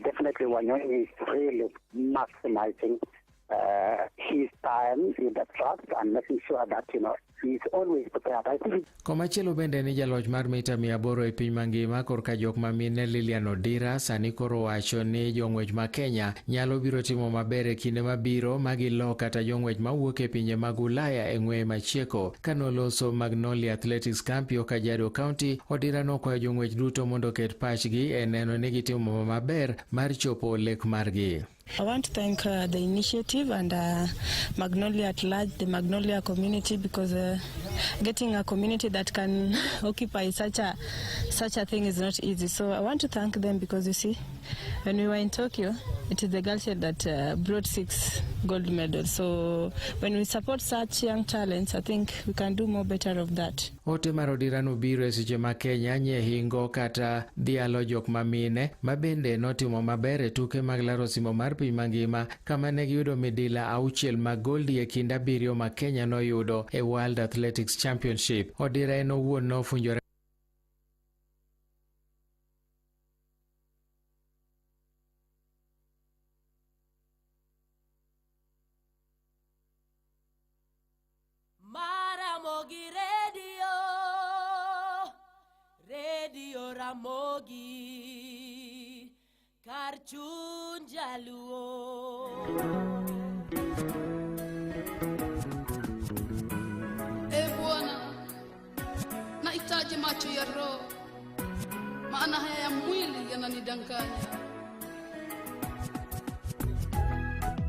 Definitely Wanyonyi is really maximizing his time in the track and making sure that, he's always prepared. I think Komachielo bende ni jaloch mar mita 800 e piny mangima korka jok ma mine Lilian Odira sani koro wacho ni jong'wech ma Kenya nyalo biro timo maber e kinde mabiro ma gilo kata jong'wech mawuok e pinje mag Ulaya e ng'weye machieko. Kanoloso Magnolia Athletics Camp yo Kajiado County, Odira nokwayo jong'wech duto mondo oket pachgi e neno ni gitimo maber mar chopo lek margi. I want to thank the initiative and Magnolia at large, the Magnolia community, because getting a community that can occupy such a thing is not easy. So I want to thank them because you see, when we were in Tokyo, it is the girl child that brought 6 gold medals. So when we support such young talents, I think we can do more better of that. Ote mar Odira nobiro e seche ma Kenya nye hingo kata dhialo jok mamine ma bende notimo maber e tuke mag laro osimbo mar piny mangima kama ne giyudo midila 6 mag goldi e kind 7 ma Kenya noyudo e World Athletics Championship. Odira en owuon nofunjore Maramogi Radio, Radio Ramogi, kar chuny jaluo. E Bwana, nahitaji macho ya roho, maana haya ya mwili yananidanganya.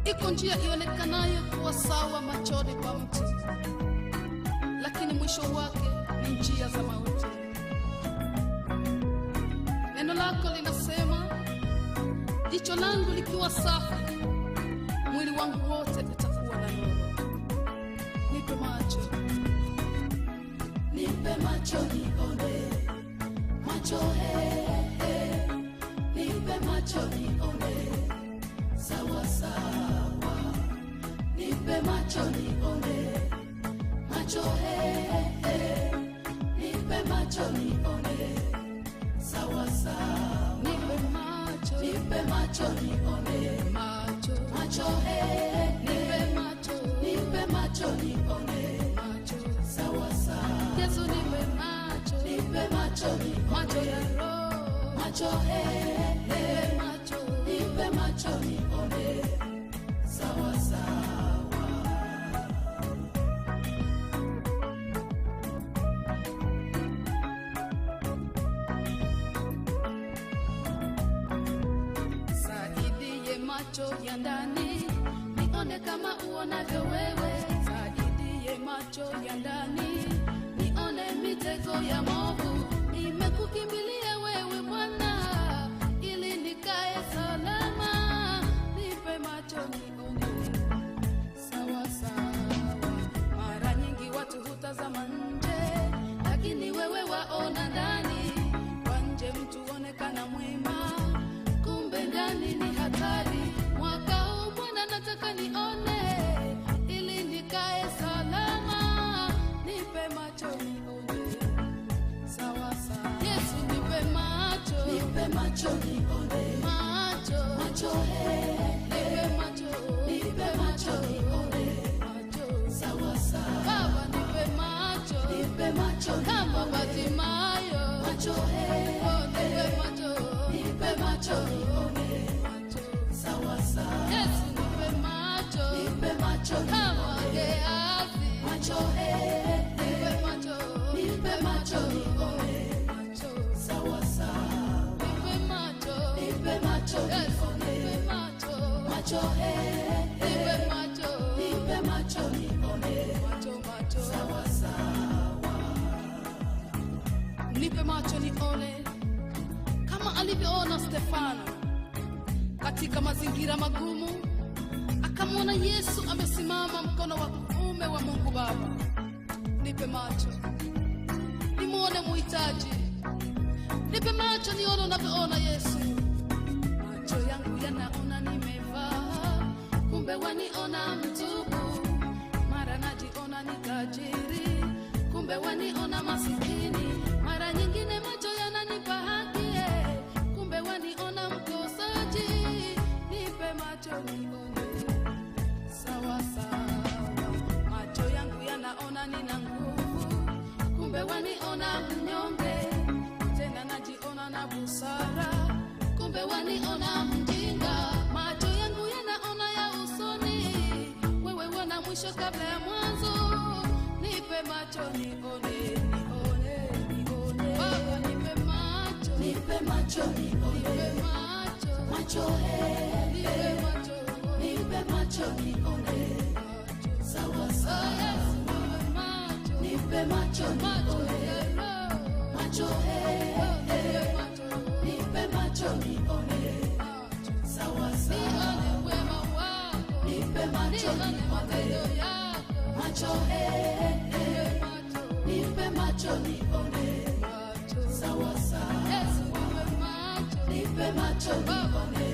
Iko njia ionekanayo kuwa sawa machoni pa mtu, lakini mwisho wake ni njia za mauti. Neno lako linasema, jicho langu likiwa safi, mwili wangu wote utakuwa na nuru. Nipe macho, nipe macho nione, macho he he, nipe macho nione, sawa sawa. Nipe macho nione, macho he he, nipe macho nione, sawa sawa. Nipe macho, nipe macho nione, macho, macho he, nipe macho, nipe macho nione, macho, sawa sawa. Yesu nipe macho, nipe macho nione, macho ya roho, macho he, nipe macho, nipe macho nione, sawa sawa. Saidie macho ya ndani, nione kama uonavyo wewe. Saidie macho ya ndani, nione mitego ya movu. Nimekukimbilia wewe Bwana, ili nikae salama. Nipe macho nione, sawa sawa. Mara nyingi watu hutazama nje, lakini wewe waona ndani. Kwa nje mtu onekana mwema, kumbe ndani ni hatari. Mwaka huu Bwana nataka nione, ili nikae salama. Nipe macho nione, sawa sawa. Yesu nipe macho, nipe macho nione, macho, macho he, nipe macho, nipe macho nione, macho, sawa sawa. Baba nipe macho, nipe macho kama Bartimayo, macho he, oh nipe macho, nipe macho nione, macho, sawa sawa. Yesu nipe macho, nipe macho kama Gehazi, macho he, nipe macho, nipe macho nione, macho, sawa sawa. Nipe macho, nipe macho Yesu nipe macho, macho he, nipe macho, nipe macho nione, macho, macho, sawa sawa. Nipe macho nione kama alivyoona Stefano katika mazingira magumu, akamwona Yesu amesimama mkono wa kuume wa Mungu Baba. Nipe macho nimuone muhitaji, nipe macho nione unavyoona Yesu. Macho yangu yanaona nimevaa, kumbe waniona mtupu. Mara najiona ni tajiri, kumbe waniona masikini. Mara nyingine macho yananipa haki, kumbe waniona mkosaji. Mwisho kabla ya mwanzo, nipe macho nione, nione, nione. Baba nipe macho, nipe macho nione, nipe macho, macho he, nipe macho, nipe macho nione, sawa sawa. Nipe macho nione, macho he, nipe macho nione, sawa sawa. Nipe macho nione, macho he, nipe macho nione, sawa sawa. Nipe macho nione,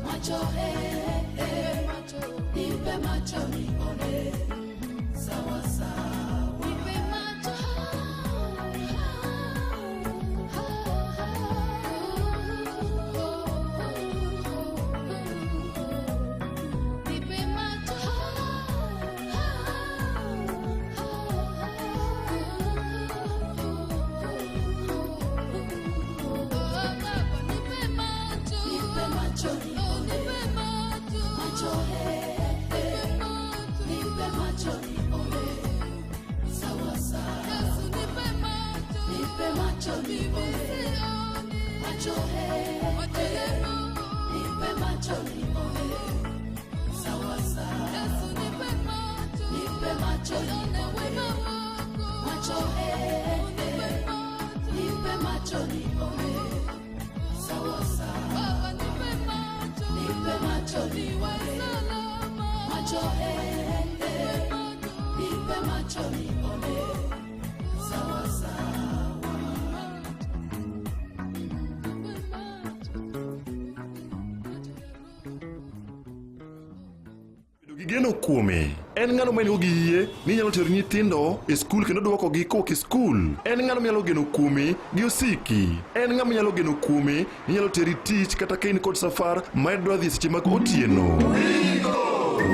macho he, nipe macho nione, sawa sawa. Nipe macho. Nipe macho. Nipe macho, nipe macho nione, macho he, nipe macho nione, sawa sawa. Nipe macho nione, macho he, nipe macho nione, sawa sawa. Nipe macho nione, macho he, nipe macho nione, sawa sawa. Nipe macho nione, macho he, nipe macho nione, sawa sawa. Bedo gi geno kuome en ng'ano ma in go gi yie ni inyalo tero nyithindo e skul kendo duokogi kowuok e skul. En ng'ano minyalo geno kuome gi osiki. En ng'ama inyalo geno kuome ni inyalo teri tich kata ka in kod safar ma idwa dhi e seche mag otieno.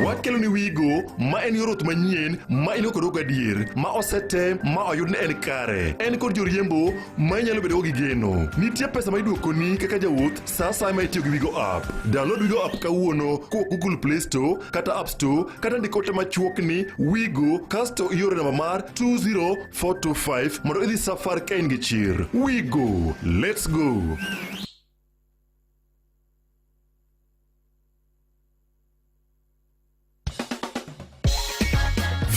Wakelo ni Wigo ma en yor wuoth manyien ma in go kod gadier ma osetem ma oyud ni en kare. En kod joriembo ma inyalo bedo go gi geno. Nitie pesa ma iduokoni kaka jawuoth sa asaya ma itiyo gi Wigo app. Download Wigo app kawuono kowuok Google Play Store kata App Store kata ndik ote machuok ni Wigo kasto ioro namba mar 20425 mondo idhi safar ka in gi chir. Wigo, let's go.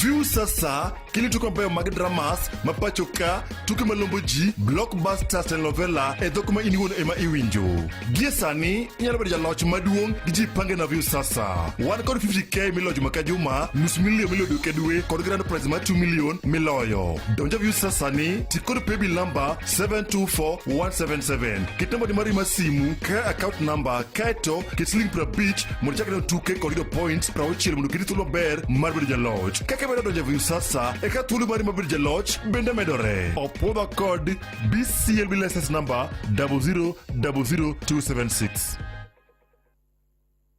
View sasa kili tuke mabeyo mag dramas ma pacho ka, tuke malombo ji, blockbusters, telenovela e dhok ma in iwuon ema iwinjo. Gie sani inyalo bedo jaloch maduong' gi Jipange na View sasa. Wan kod 50K miloyo juma ka juma, nus milion miloyo dwe ka dwe kod grand prize mar 2 million miloyo. Donj e View sasa ni ti kod paybill number 724177. Ket namba ni mari mar simu kaka account number kaeto ket siling 50 mondo ichak neno tuke kod yudo points 60 mondo oketi thuolo maber mar bedo jaloch. Kaka imedo donjo e View sasa e ka thuolo mari mar bedo jaloch bende medore. Opuodhwa kod BCLB license number 0000276.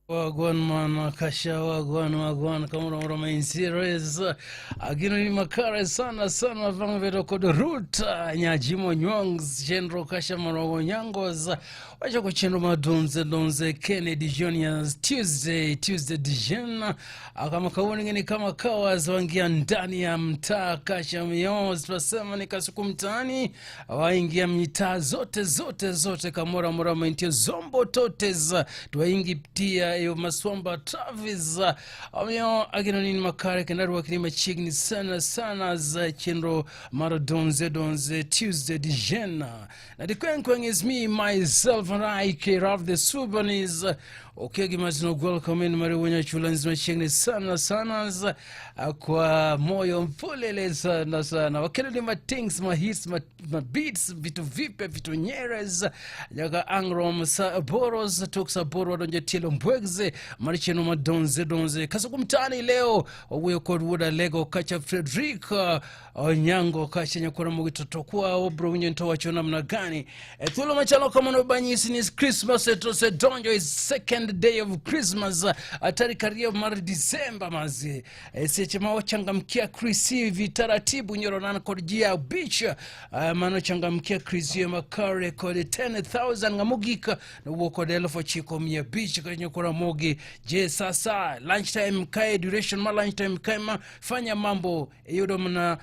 Wagwan man kasha wagwan wagwan kamoro moro main series agino ni makare sana sana vang vedo kod root nyajimo nyongs chenro kasha marogo nyangos wacha ko chenro madonze donze Kennedy Juniors Tuesday Tuesday Dijon kama kaoni ngeni kama kawas wangia ndani ya mtaa kasha mios tunasema ni kasuku mtaani waingia mitaa zote zote zote kamora mora maintie zombo totes twaingi tia yo maswamba Travis omyo ageno nini makare kendo arwakni machiegni sana sana za chenro mar donze donze Tuesday Dijon na the kwenkweng is me myself and I K Ralph the Subanese. Okay, gimazino welcome in mari wenya chulanzi machiegni sana sana za kwa moyo mpulele sana sana wakelele ma things ma hits ma beats vitu vipya vitu nyerez nyaka angrom sa boros toksa boro donje tielo mbwegze maricheno madonze donze kasuku mtaani leo wuyo kod wuoda lego kacha Frederick Onyango kacha nyakora mugitotokuwa obro winyo nto wacho namna gani thuolo machalo kamano banyisi ni Christmas etose donjo is second day of Christmas tarik ariyo mar December mazi seche ma wachangamkia Chris vitaratibu nyoro nan kod jia beach mano changamkia Chris makare kod 10,000 ngamogik nowuok kod 9,500 kanyakora Ramogi. Je, sasa lunchtime kae, duration ma lunchtime kae ma fanya mambo iyudo mana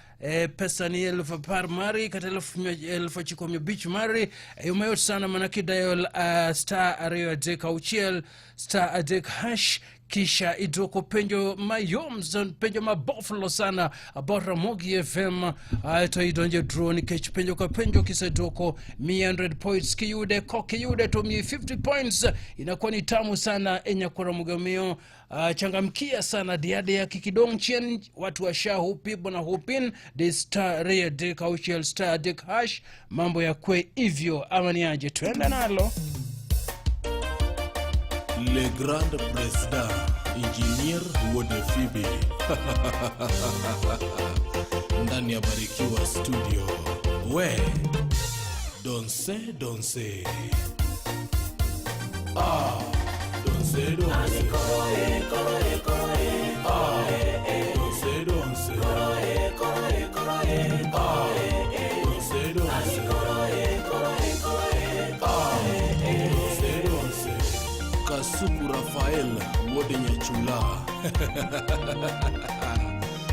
pesa ni 10,000 mari kata 9,500 mari e yo mayot sana mana kidial *236 *3# kisha idwoko penjo mayom, penjo maboflo sana about Ramogi FM, to idonjo draw nikech penjo ka penjo kisedwoko 100 points, kiyude kokiyude to miyi 50 points, inakuwa ni tamu sana e nyakwar Ramogi. Omiyo changamkia sana diadia kikidong chien watu washa hupi bwana hupin de *236 *3# mambo ya kwe hivyo ama ni aje, twende nalo. Le grand président, ingénieur Wode Fibi. Ndani ya Barikiwa Studio. We, donse donse. Ah, donse donse. Ah, donse donse. Ah, donse donse. Ah, donse donse. Kasuku Rafael Wode Nyachula.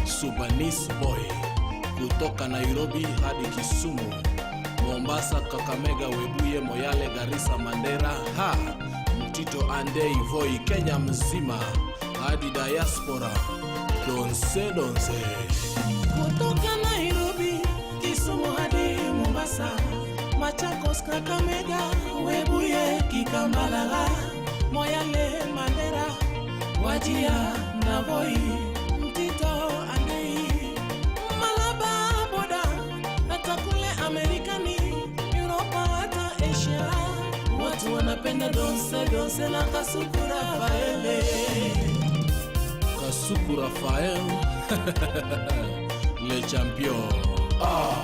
Subanis Boy kutoka Nairobi hadi Kisumu, Mombasa, Kakamega, Webuye, Moyale, Garissa, Mandera, ha Mtito Andei, Voi, Kenya mzima hadi diaspora. Donse donse. Kutoka Nairobi, Kisumu hadi Mombasa, Machakos, Kakamega, Webuye, Kikambala, Moyale, Mandera, Wajir na Voi, Mtito Andei, Malaba boda, hata kule Amerikani, Europa hata Asia, watu wanapenda donse donse na Kasuku Rafaele. Kasuku Rafael, le champion. Ah,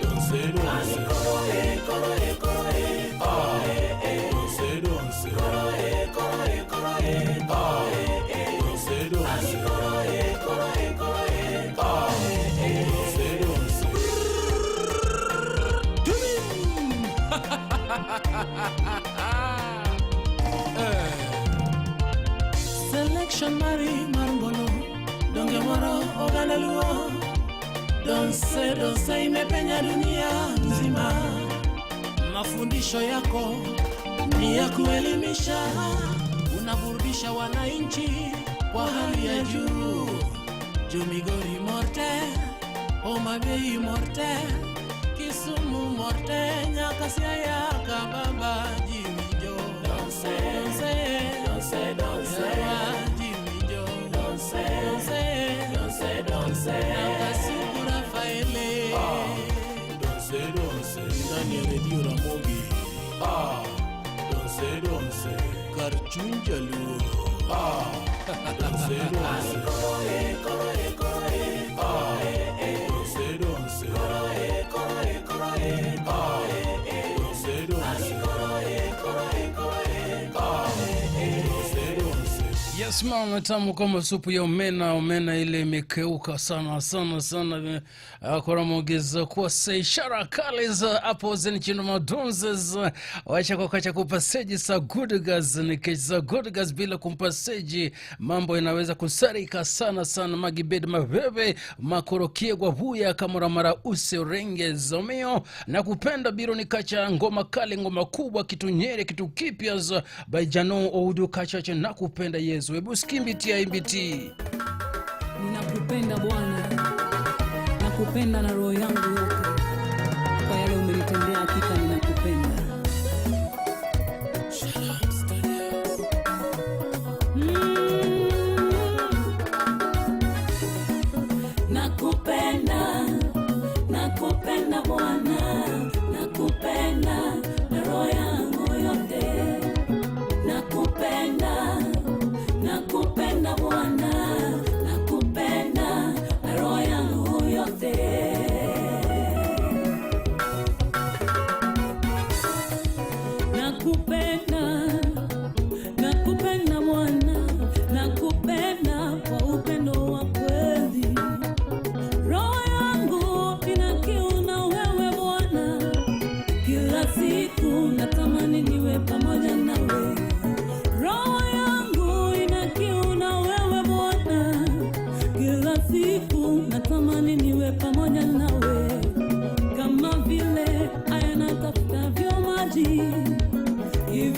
donse donse. Ah, donse donse. Ah, donse donse. Ah, donse donse. Tumin! Eh. Selection mari mar mbolo donge moro oganda luo donse donse imepenya dunia nzima. Mafundisho yako ni ya kuelimisha, unaburudisha wananchi kwa hali ya juu. Jomigori morte, Homa Bay morte, Kisumu morte, nyaka Siaya kababa Jimmy Jo. Donse donse donse donse yawa Jimmy Jo. Donse donse donse donse na Kasuku Rafaele. Donse donse ndani ya redio Ramogi. Ah, donse donse kar chuny jaluo. Ah, donse donse. Ah, donse donse. Ah, donse donse. Ah, donse donse. Yes man, tamu kama supu ya omena. Omena ile imekeuka sana sana sana. Koramogeza kuwa ishara kali za hapo zenichino madonzes wacha kwa kacha kupaseji sa good gas nikech good gas bila kumpaseji mambo inaweza kusarika sana sana magibed mabebe makorokie gwabuya kamuramara use renge zomeo na kupenda biro ni kacha ngoma kali ngoma kubwa kitu nyere kitu kipya za by Jano Oudu kachache na kupenda Yesu. Hebu skimbitia imbiti. Ninakupenda Bwana, nakupenda na roho yangu yote. Kwa yale umenitendea, hakika ninakupenda. Nakupenda, nakupenda Bwana, nakupenda na roho yangu yote. Nakupenda, nakupenda Bwana, nakupenda na roho yangu yote. Nakupenda.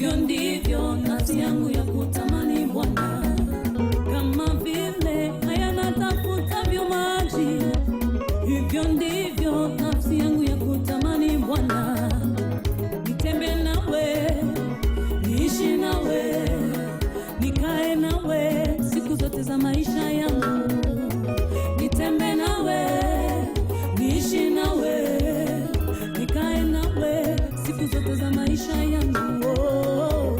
Hivyo ndivyo nafsi yangu ya kutamani Bwana, kama vile hayana tafutavyo maji, hivyo ndivyo nafsi yangu ya kutamani Bwana. Nitembe nawe, niishi nawe, nikae nawe siku zote za maisha yangu. Nitembe nawe, niishi nawe, nikae nawe siku zote za maisha yangu. Oh.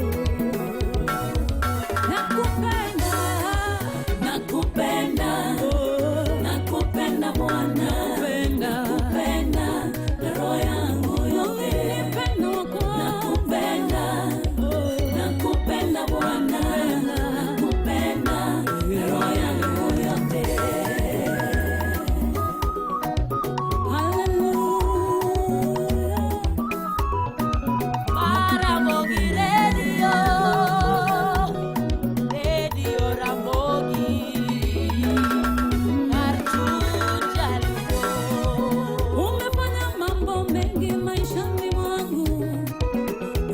Nakupenda, nakupenda, nakupenda Bwana, nakupenda na roho yangu yote. Nakupenda, nakupenda Bwana, nakupenda na roho yangu yote. Hallelujah. Ramogi Radio, Radio Ramogi, Archujaluo. Umefanya mambo mengi maishani mwangu,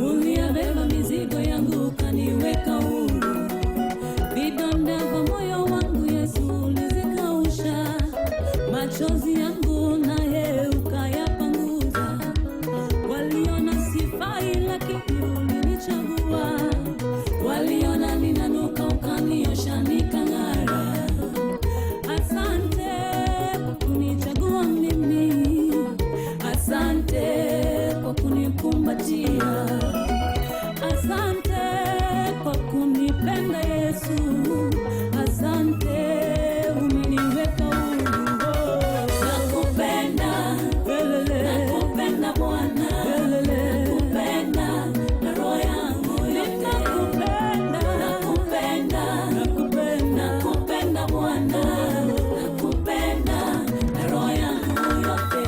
uliyabeba mizigo yangu ukaniweka huru. Vidonda vya moyo wangu Yesu ulizikausha, machozi yangu naye ukayapanguza. Waliona sifai lakini ulinichagua, waliona ninanuka ukaniosha nikang'ara. Asante kwa kunichagua mimi, asante kwa kunikumbatia, asante kwa kunipenda Yesu, asante umeniweka huru. Nakupenda, nakupenda Bwana, nakupenda na roho yangu yote. Nakupenda, nakupenda Bwana, nakupenda na roho yangu yote.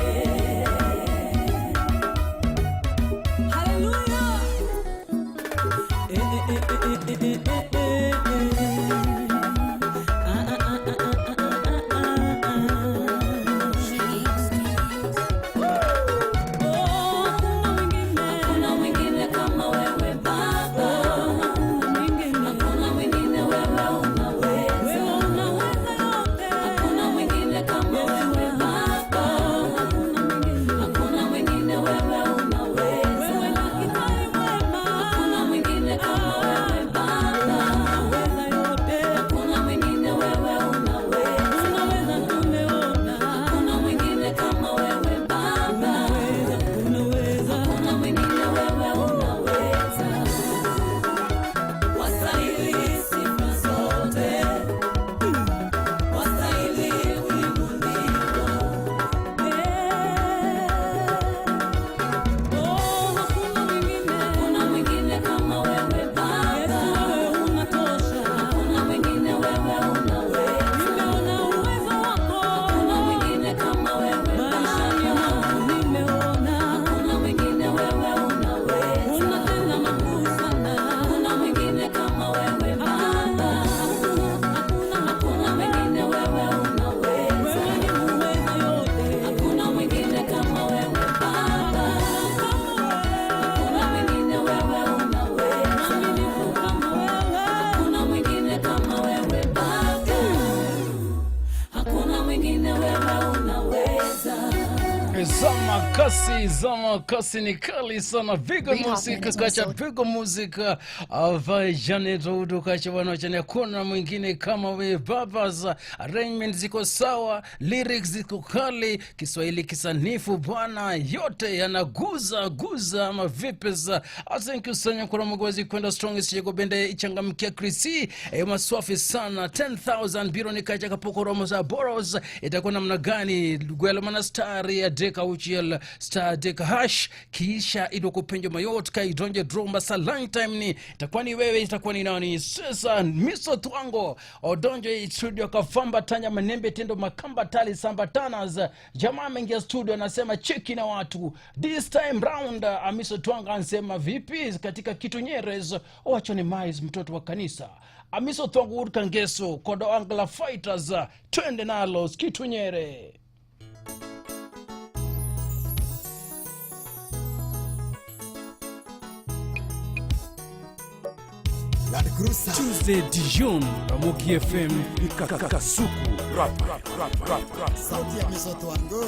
Hallelujah. Eh, eh, eh, eh, eh, eh, eh, eh. Ah, ah, ah, ah, ah, ah, ah, ah. Oh, hakuna mwingine kama wewe Baba. Hakuna mwingine, wewe unaweza. Hakuna mwingine kama wewe Baba. Hakuna mwingine, wewe unaweza. Hakuna mwingine kama wewe Baba. Hakuna mwingine, wewe unaweza. Hakuna mwingine kama wewe Baba. Hakuna mwingine, wewe unaweza. Wastahili sifa zote, wastahili kuinuliwa. Oh, hakuna mwingine kama wewe Baba. Hakuna mwingine, wewe unaweza. Hakuna mwingine kama wewe Baba. Hakuna mwingine, wewe unaweza. Hakuna mwingine kama wewe Baba. Hakuna mwingine, wewe unaweza. Hakuna mwingine kama wewe Baba. Hakuna mwingine, wewe unaweza. Hakuna mwingine kama wewe Baba. Hakuna mwingine, wewe unaweza. Zama kasi, zama kasi ni kali sana. Vigo Read music Hoffman is kacha also- vigo music avai Janet Oudu kacha bwana chani, hakuna mwingine kama we babas. Arrangement ziko sawa, lyrics ziko kali, Kiswahili kisanifu bwana, yote yanaguza guza ama vipi za. Thank you sana kwa mgozi kwenda strong sijego bende ichangamkia Krisi maswafi sana 10000 biro ni kacha kapoko romo za boros itakuwa namna gani gwelo mana star ya deka uchiel star deka hash kisha idokupenjo mayot ka idonje dromba sa long time ni itakuwa ni wewe itakuwa ni nani sasa miso twango odonje studio kafamba tanya manembe tendo makamba tali samba tanas jamaa ameingia studio anasema cheki na watu this time round. Amiso Twanga anasema vipi katika kitu Nyerez wacho ni mais mtoto wa kanisa Amiso Twanga Wood Kangeso Kodo Angla Fighters, twende nalo kitu Nyere. Land Cruiser. Tuesday Dijon, Ramogi FM, Kasuku. Sauti ya Misoto Wango.